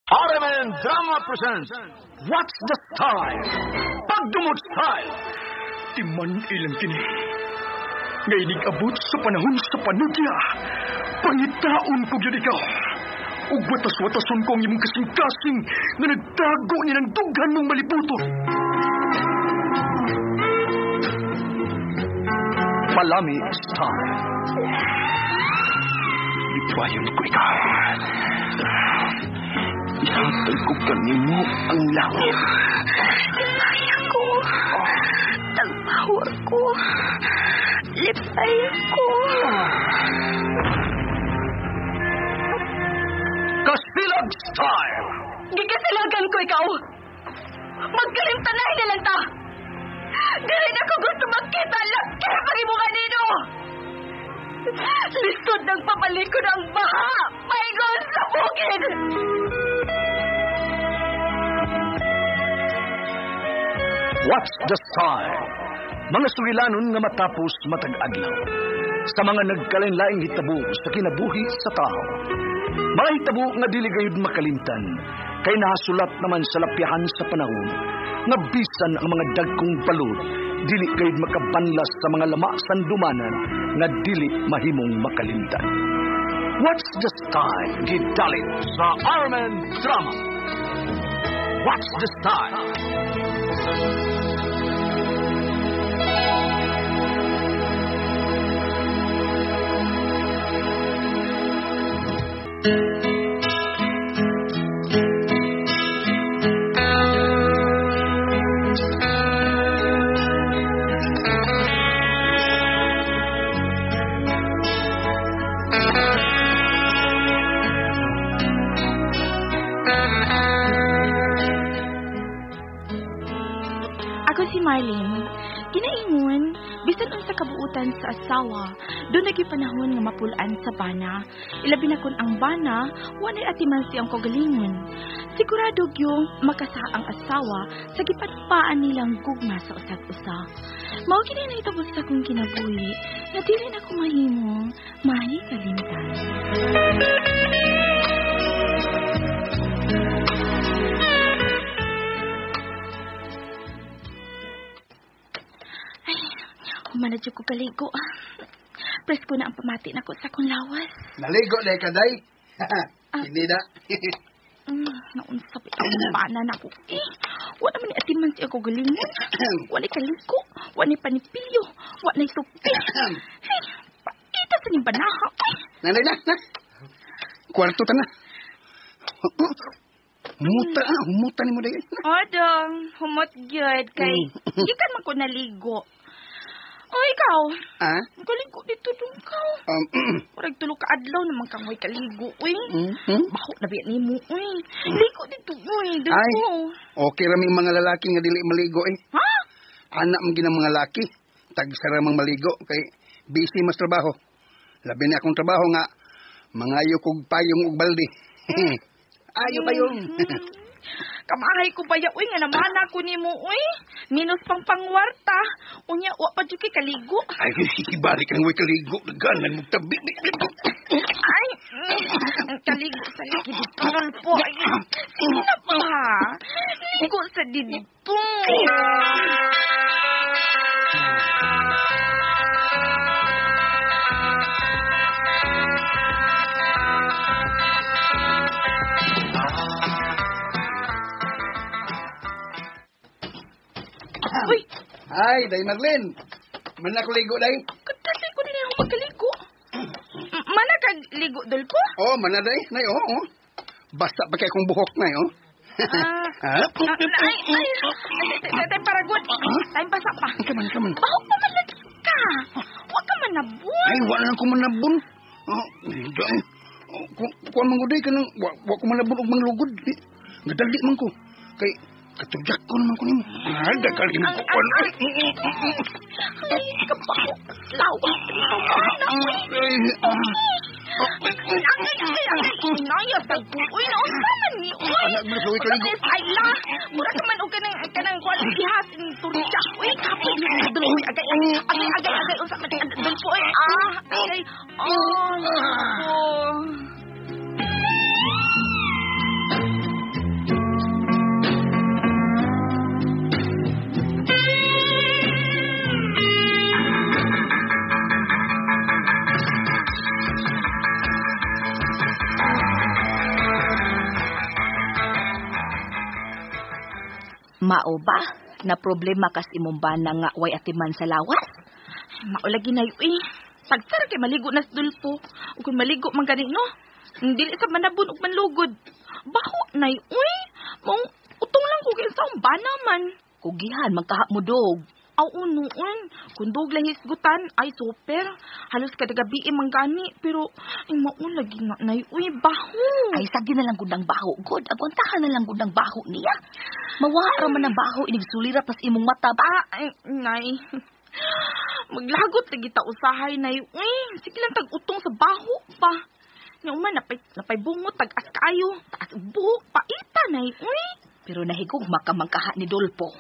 RMN Drama presents What's the Style? Pagdumot Style! Timan ilang kini. Nga inig-abot sa panahon sa panudya. Pangitaon ko gyud ikaw. Ug watas-watason ko ang imong kasing-kasing nga nagtago ni ng dughan mong malibuton. Palami Style. Ipayon ko ikaw. Ihatag ko kanimo ang langit. Lipay ako. Tagpawa ko. Lipay ako. Kasilag Style! Gikasilagan ko ikaw. Magkalimtanay na lang ta. Dili na ko gusto magkita laki pag imo kanino. Lisod ng pabalik ko ng baha. Paingon sa bukid. What's the Style? Mga sugilanon nga matapos matag adlaw. Sa mga nagkalain-laing hitabo sa kinabuhi sa tao. Mga hitabo nga dili gayud makalimtan, kay nahasulat naman sa lapyahan sa panahon, nga bisan ang mga dagkong balod, dili gayud makabanlas sa mga lama sandumanan nga dili mahimong makalimtan. What's the Style? Gidalit sa RMN Drama. What's the Style? Ako si Marlene. Ginaingon, bisan unsa kabuutan sa asawa, doon nagi panahon nga mapulaan sa bana. Ilabi na kun ang bana, walay atiman siyang kagalingon. Sigurado gyung makasa ang asawa sa gipanupaan nilang gugma sa usag-usa. Mao kini nahitabo sa akong kinabuhi, nga dili na ko mahimong mahikalimtan. Humanadyo ko kaligo. Presko na ang pamati na ko sa akong lawas. Naligo na ka, day. Hindi na. Naunsa pa ikaw pana na ko. Eh, wala man ni atiman siya ko galingon. Wala kaligo. Wala ni panipilyo. Wala ni supi. Hey, paita sa niyang banaha. Nanay na, na. Kwarto ta na. Humuta, humuta ni mo day. Odong, humot gyud kay gikan man ko naligo. O, ikaw? Ah? Kaligo dito dong ka. Murag tulog ka adlaw naman kang may kaligo, uy. Baho na biya ni mo, uy. Ligo dito, uy. Dito. Ay, okay raming mga lalaki nga dili maligo, eh. Ha? Anak mong ginang mga laki. Tagsara mang maligo. Kay busy mas trabaho. Labi na akong trabaho nga. Mangayo kog payong ug balde. Ayo payong. Kamahay ko ba ya, uy, nga naman ako ni mo, uy. Minus pang pangwarta. Unya, wa pa dyan kay kaligo. Ay, balik ang uy kaligo. Ganan mo tabi. Ay, kaligo sa laki dito po. Ay, sige na pa. Ligo sa dito. Uy! Ay, Day Marlene. Mana ko ligo, Day? Kadali ko din ako magkaligo. Mana kag ligo, Dolpo? Oh, mana, Day. Nay, oo, oh, oh. Basta pa kay kong buhok, nay, oh. Ay, ay, ay. Tay, paragot. Tay, basa pa. Kaman, kaman. Bahok pa man lagi ka. Huwag ka manabon. Ay, wala na ko manabon. Oh, day. Kuan man ko, Day, kanang, wa ko manabon og manglugod. Gadali man ko. Kay, katujak ko naman ko nimo. Ay, dagal mo ko. Ay, kabaho. Lawa. Ay, naya sa uy, naunsa man ni uy. Ay, la. Mura ka man og kanang kuan ihas in turja. Uy, kapoy ni dul uy. Agay, agay, agay, agay unsa man dul uy. Ah, agay. Oh. Mao ba na problema kas imong bana nga way atiman sa lawas? Mao lagi nay uy. Tagsara kay maligo na sa Dulpo. Ug kung maligo man gani no. Dili sa manabon ug manlugod. Baho nay uy. Mong utong lang ko kay sa akong bana man. Kugihan magkaha mo dog. Aw unoon, kung dug lang hisgutan ay super. Halos kada gabi man gani pero ay mao lagi nga nay uy baho. Ay sagi na lang gud ang baho god. Agwantahan na lang gud ang baho niya. Mawa ra man ang baho inig sulira pas imong mata ba. Ay, nay. Maglagot lagi ta usahay nay uy. Sige lang tag-utong sa baho pa. Nya man napay bungot tag-as kaayo, taas buhok paita nay uy. Pero nahigugma ka mangkaha ni Dolpo.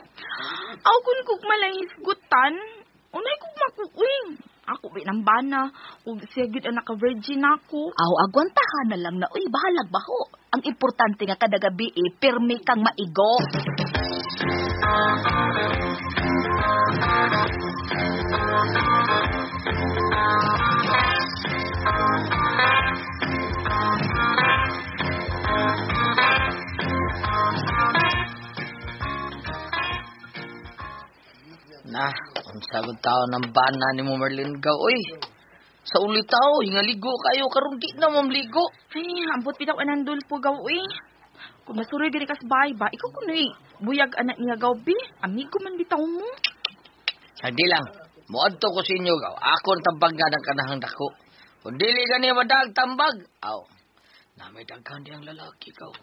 Aw kun gugma lang hisgutan, unay gugma ko uy. Ako ba nang bana ug siya gyud ang naka-virgin ako. Aw agwantahan na lang na uy bahalag baho. Ang importante nga kada gabi pirmi kang maigo. Na, unsa gud taon ang bana ni mo Marlene Gaw, oy. Sa ulitaw, hingaligo kayo karon di na mamligo. Ay, ambot bitaw anang Dulpo Gaw, uy. Kung masuroy diri kas bahay ba, ikaw kunoy buyag anak niya Gaw bi, amigo man bitaw mo. Hindi lang, moadto ko sa inyo Gaw. Ako ang tambagan ang kanahang dako. Kung dili gani madag tambag, aw. Na may daghan diyang lalaki Gaw.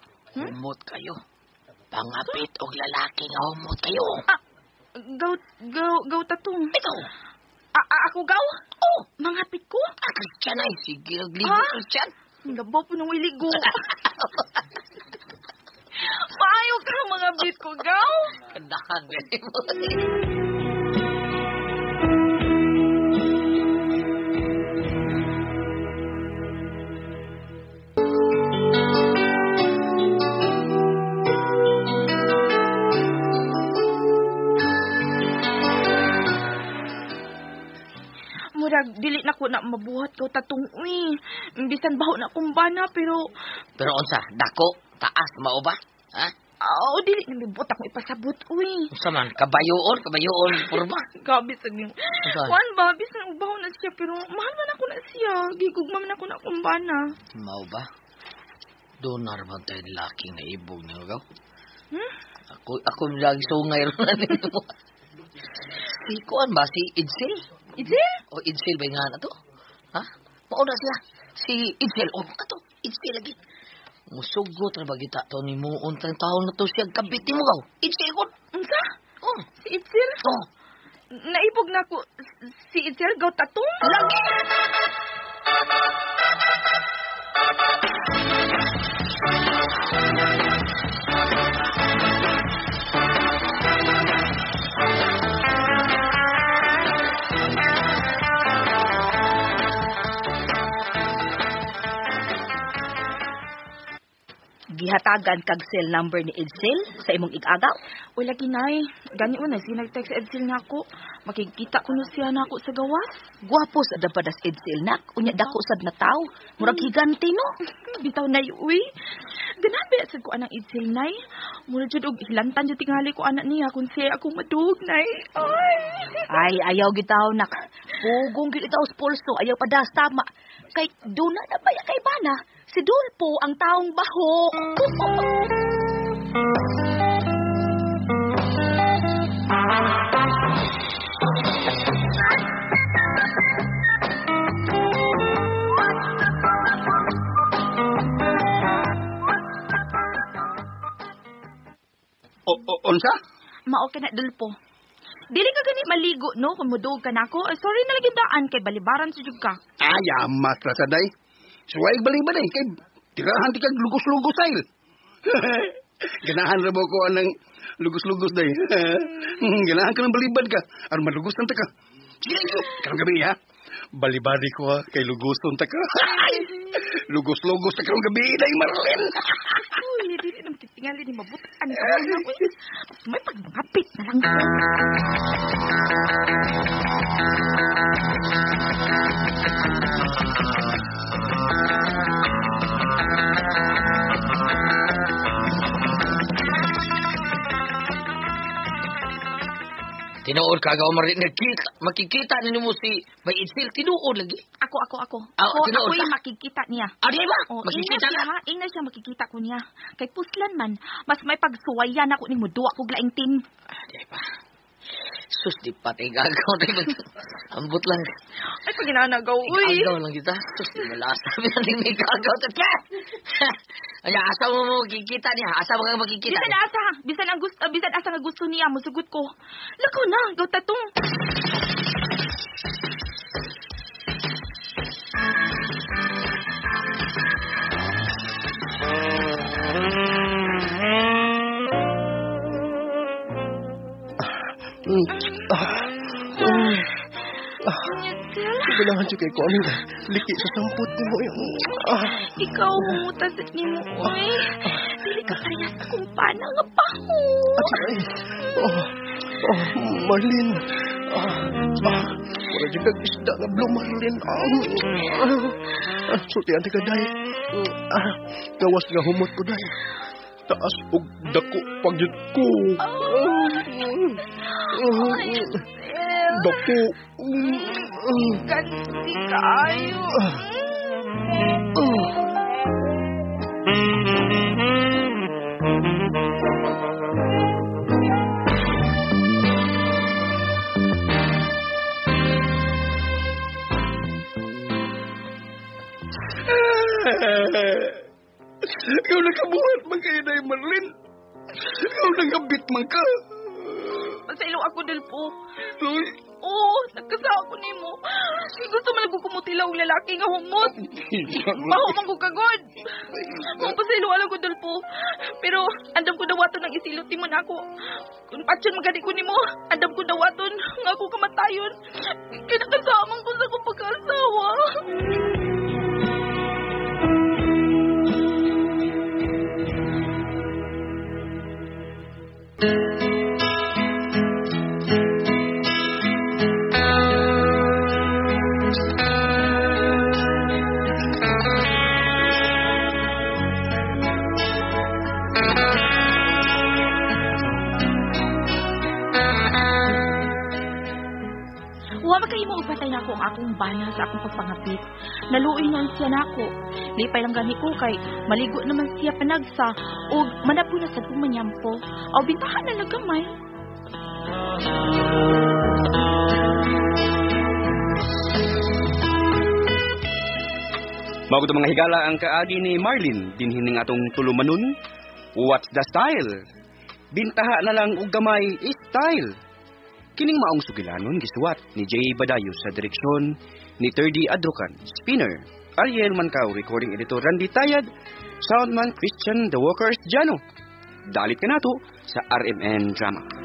Humot kayo. Pangapit og lalaki nga humot kayo. Ah, Gaw, gaw, gaw tatong. Ikaw. Ako gaw? Oh, mangapit ko? Ah, Christian ay. Sige, nagligo, Ah? Christian. Ang labaw po nung iligo. Maayo ka mga bit ko, gaw. Kandahan, gani mo. Murag, dili na ko na mabuhat ko tatong uy. Bisan baho na akong bana, pero... Pero unsa, dako, taas, mao ba? Ha? Oo, dili na mibot akong ipasabot, uy. Unsa man, kabayoon, kabayoon, purma. Gabi sa niyo. Unsa? Kuan ba, bisan baho na siya, pero mahal man ako na siya. Gigugma man ako na akong bana. Mao ba? Doon na naman tayo laki na ibog niyo, gaw. Hmm? Ako lagi sungay ron na nito. Si kuan ba, si Edsel? Edsel? O Edsel ba nga na to? Ha? Mauna siya. Si Edsel. O, kato. Edsel lagi. Musugot ra ba kita to ni muon tang taon na to siya kabit ni mo gaw. Edsel ko. Unsa? Oh. Si Edsel? Oh. Naibog na ko si Edsel gaw tatong. Lagi. Gihatagan kag cell number ni Edsel sa imong igagaw? Wala ginay. Gani una sinag-text si Edsel nako. Makikita ko no siya nako sa gawas. Gwapo sa dapadas Edsel nak. Unya dako sad na taw. Murag higante no. Bitaw nay uy. Ganabi sad ko anang Edsel nay. Murag jud og hilantan jud tingali ko anak niya kung siya akong madug nay. Ay. Ay ayaw gitaw nak. Pugong gyud itaw sa pulso ayaw padas tama. Kay duna na baya kay bana. Si Dulpo ang taong baho. Unsa? Mao ka na, Dulpo. Dili ka gani maligo, no? Kung mudog ka na ako. Sorry na lagi daan kay balibaran sa jud ka. Ay, amat ra sa day. Suway balibad eh. Kay tirahan ti kag lugos-lugos ay. Ganahan ra ba ko anang lugos-lugos day. Ganahan ka ng balibad ka. Aron malugosan ta ka. Sige, karong gabi ha. Balibadi ko ha, kay lugoson ta ka. Lugos-lugos ta karong gabi day, Marlene. Uy, dili na makitingali ni mabutan ka na. Uy, may pagmangapit na lang. Tinuod ka gaw Marlene, nakita, makikita ninyo mo si May Itzel, tinuod lagi. Ako. Ah, Ako, tinuod ako ka? yung makikita niya. Ah, di ba? Oh, Makikita ingna siya, na. ha? Ingna siya makikita ko niya. Kay puslan man, mas may pagsuwayan ako nimo duwa kog laing team. Ah, di ba? Sus, di patay gagaw. Ambot lang. Ay, pag ginanagaw, uy. Gagaw lang kita. Sus, di malasa. Bilang may gagaw. Ay, asa mo makikita niya? Asa mo kang makikita Bisan niya? asa, bisan ang gusto, bisan asa nga gusto niya, musugot ko. Lakaw na, gaw tatong. Kailangan siya kay ko. Ano, liki sa sampot ni mo. Ikaw, humutas at ni mo, uy. Dili ka parehas akong pana nga paho. Ay, oh, Marlene. Wala dyan kag isda nga blue, Marlene. Sultian ka, day. Gawas nga humot ko, day. Taas og dako pagyud ko. Dako. Ganti kaayo. Ikaw nakabuhat man kayo na, Marlene. Ikaw nangabit man ka. Pasaylo ako, Delpo. Uy. Oo, nagkasama ko nimo. Kay gusto man lang ko kumutila og lalaki nga humot. Baho man ko kagod. Kung pasaylo alam ko, Dolpo. Pero andam ko dawaton ang isilot nimo nako. Kung patyon magani ko nimo, andam ko dawaton nga ako kamatayon. Kay nakasamang ko sa akong pagkaasawa. Wa makahimo og patay nako ang akong bana sa akong pagpangapit. Naluoy na siya nako. Lipay lang gani ko kay maligo naman siya panagsa ug manapo na sad kong manyampo. Aw bintahan na lang gamay. Mao mga higala ang kaagi ni Marlene dinhi ning atong tulumanon. What's the style? Bintaha na lang og gamay style. Kining maong sugilanon gisuwat ni Jay Badayo sa direksyon ni 3D Adrocan, Spinner, Ariel Mancao, recording editor Randy Tayad, soundman Christian The Walkers Jano. Dalit ka nato sa RMN Drama.